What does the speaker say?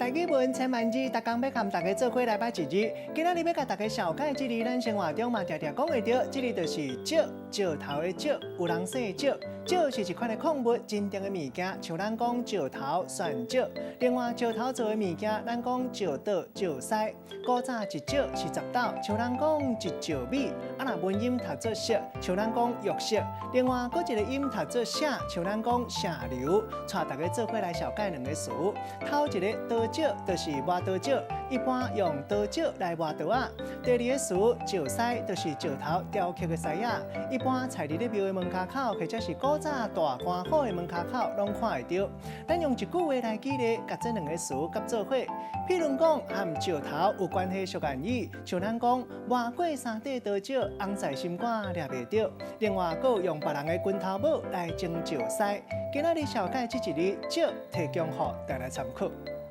台語文千萬字，逐工欲佮大家做伙來捌一字。今仔日欲共大家紹介這字，咱生活中嘛定定講會著，這字就是石，石頭的石，有人姓石。石是一款的礦物，真重的物件，像咱講石頭、懸石。另外，石頭做的物件，咱講石桌、石獅。古早一石是10斗，像咱講一石米。啊，若文音讀做石，像咱講玉石。另外，閣一个音讀做舍，像咱講射流。帶大家做伙來紹介兩个詞。頭一个刀石，就是磨刀石，一般用刀石來磨刀仔。第二个詞石獅，就是石頭雕刻的獅仔，一般臍佇咧廟的門跤口，或者是古早大官府的門跤口，攏看會著。咱用一句話來舉例，共這兩个詞佮做伙。譬如講，和石頭有關係俗諺語，像咱講磨過三塊刀石，紅在心肝掠袂著。另外，閣有用別人的拳頭母來裝石獅。今仔日紹介這一字石，提供予大家參考。